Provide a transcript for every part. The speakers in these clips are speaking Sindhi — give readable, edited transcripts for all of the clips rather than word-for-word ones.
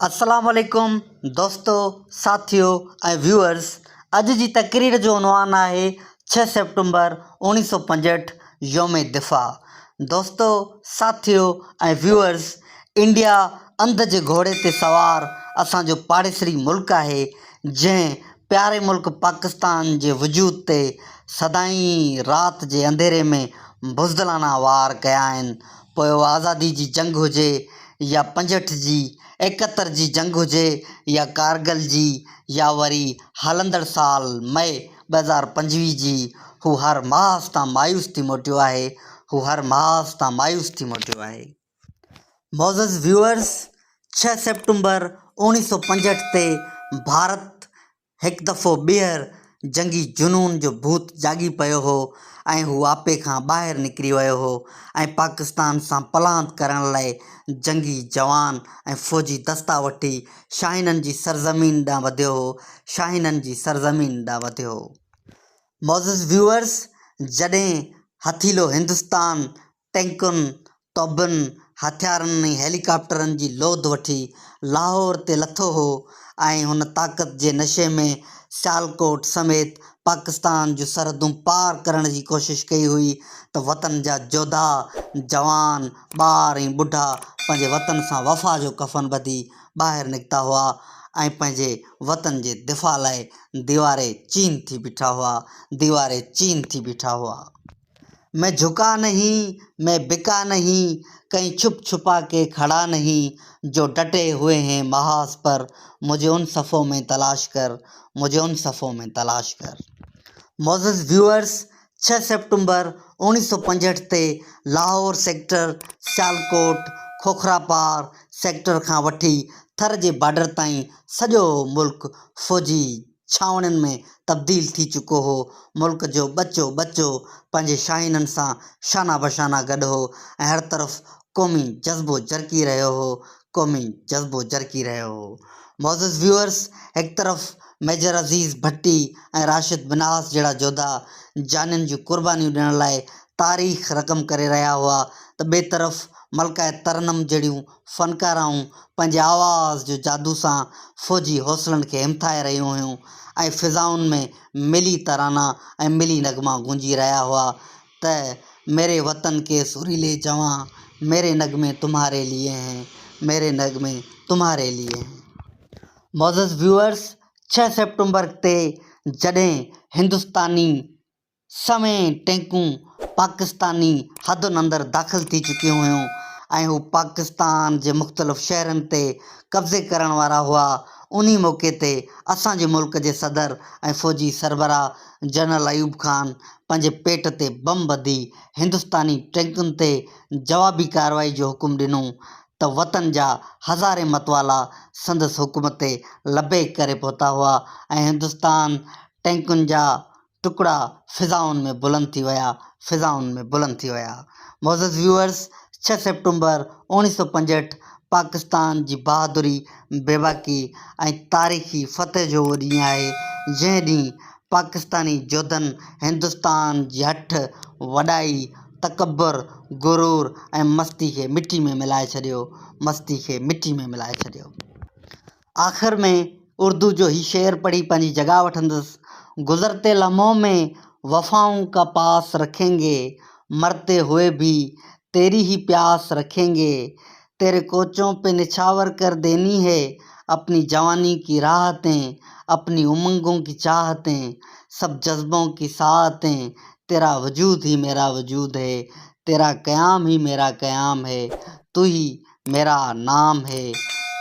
السلام عليڪم دوستو ساٿيو ۽ ويوئرس اڄ جي تقرير جو عنوان آهي ڇهه سيپٽمبر اوڻيهه سو پنجهٺ يوم دفاع دوستو ساٿيو ۽ ويوئرس انڊيا انڌ جي گهوڙي تي سوار اسان جو پاڙيسري ملڪ آهي جنهن پياري ملڪ پاڪستان جي وجود تي سدائين رات جي انڌيري ۾ بزدلانه وار ڪيا آهن پوء اها آزادي جي جنگ هجي يا 65 جي، ايڪهتر جي جنگ هجي يا ڪارگل جي يا وري هلندڙ سال مئي 2025 جي، هو هر محاذ تان مايوس ٿي موٽيو آهي، هو هر محاذ تان مايوس ٿي موٽيو آهي. معزز ويوئرس! ڇهه سيپٽمبر 1965 تي ڀارت هڪ دفعو ٻيهر جنگي جنون جو ڀوت جاڳي پيو هو ۽ هو آپي کان ٻاهر نڪري ويو هو ۽ پاڪستان سان پلاند ڪرڻ لاء جنگي جوان ۽ فوجي دستا وٺي شاهينن جي سرزمين ڏانهن وڌيو هو شاهينن جي سرزمين ڏانهن وڌيو هو. معزز ويوئرس جڏهن هٿيلو هندستان ٽينڪن، توبن، هٿيارن ۽ هيليڪاپٽرن جي لوڌ وٺي لاهور تي لٿو هو ۽ هن طاقت جي نشي ۾ سيالڪوٽ سميت پاڪستان جون سرحدون پار ڪرڻ جي ڪوشش ڪئي هئي ته وطن جا جوڌا، جوان، ٻار ۽ ٻڍا پنهنجي وطن سان وفا جو ڪفن ٻڌي ٻاهر نڪتا هئا ۽ پنهنجي وطن جي دفاع لاء ديوار چين ٿي بيٺا هئا، ديوار چين ٿي بيٺا هئا. مين جھڪا نھين، مين بڪا نھين، ڪھين چھپ چھپا ڪي کڙا نھين، جو ڊٽي ھوئي ھين محاذ پر، مجھي ان صفون مين تلاش ڪر، مجھي ان صفون مين تلاش ڪر. معزز ويوئرس ڇهه سيپٽمبر 1965 تي لاھور سيڪٽر، سيالڪوٽ، کوکراپار سيڪٽر کان وٺي ٿر جي بارڊر تائين سڄو ملڪ فوجي ڇانوڻين ۾ تبديل ٿي چڪو هو. ملڪ جو ٻچو ٻچو پنهنجي شاهينن سان شانه بشانه گڏ هو ۽ هر طرف قومي جذبو جرڪي رهيو هو، قومي جذبو جرڪي رهيو هو. معزز ويوئرس! هڪ طرف ميجر عزيز ڀٽي ۽ راشد منهاس جهڙا جوڌا جانين جون قربانيون ڏيڻ لاء تاريخ رقم ڪري رهيا هئا ته ٻئي طرف ملڪه ترنم جهڙيون فنڪارائون پنهنجي آواز جو جادو سان فوجي حوصلن کي همٿائي رهيون هيون ۽ فضائن ۾ ملي ترانا ۽ ملي نغما گونجي رهيا هئا ته ميري وطن ڪي سريلي جوان ميري نغمي تمهاري ليي هين ميري نغمي تمهاري ليي هين. معزز ويوئرس ڇهه سيپٽمبر تي جڏهن هندستاني سوين ٽينڪون پاڪستاني حدن اندر داخل ٿي چڪيون هيون ۽ هو پاڪستان جي مختلف شهرن تي قبضي ڪرڻ وارا هئا انهي موقعي تي اسان جي ملڪ جي صدر ۽ فوجي سربراهه جنرل ايوب خان پنهنجي پيٽ تي بم ٻڌي هندستاني ٽينڪن تي جوابي ڪارروائي جو حڪم ڏنو ته وطن جا هزارين متوالا سندس حڪم تي لبيڪ ڪري پهتا هئا ۽ هندستان ٽينڪن جا ٽڪڙا فضائن ۾ بلند ٿي ويا، فضائن ۾ بلند ٿي ويا. معزز ويوئرس ڇهه سيپٽمبر 1965 پاڪستان جي بهادري، بيباڪي ۽ تاريخي فتح جو اهو ڏينهن آهي، جنهن ڏينهن پاڪستاني جوڌن هندستان جي هٺ، وڏائي، تڪبر، غرور ۽ مستي کي مٽي ۾ ملائي ڇڏيو، مستي کي مٽي ۾ ملائي ڇڏيو. آخر ۾ اردو جو هي شعر پڙهي پنهنجي جڳهه وٺندس، گذرتي لمحون ۾ وفائون ڪا پاس رکين گي، مرتي هوئي ڀي تيري هي پياس رکين گي، تيري ڪوچون پي نڇاور ڪر ديني هي، اپني جواني ڪي راحتين، اپني امنگون ڪي چاهتين، سب جذبون ڪي ساعتين، تيرا وجود هي ميرا وجود هي، تيرا قيام هي ميرا قيام هي، تو هي ميرا نام هي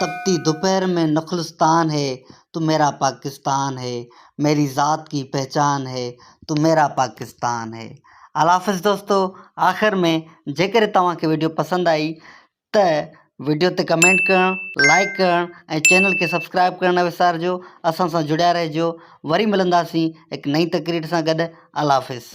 تپتي دوپهر ۾ نخلستان هي تو ميرا پاڪستان هي ميري ذات ڪي پهچان هي تو ميرا پاڪستان هي الله حافظ دوستو آخر ۾ جيڪڏهن توهان کي ويڊيو پسند آئي ته ويڊيو تي ڪمينٽ ڪرڻ لائڪ ڪرڻ ۽ چينل کي سبسڪرائب ڪرڻ نه وسارجو اسان سان جڙيا رهجو وري ملنداسين هڪ نئين تقرير سان گڏ الله حافظ.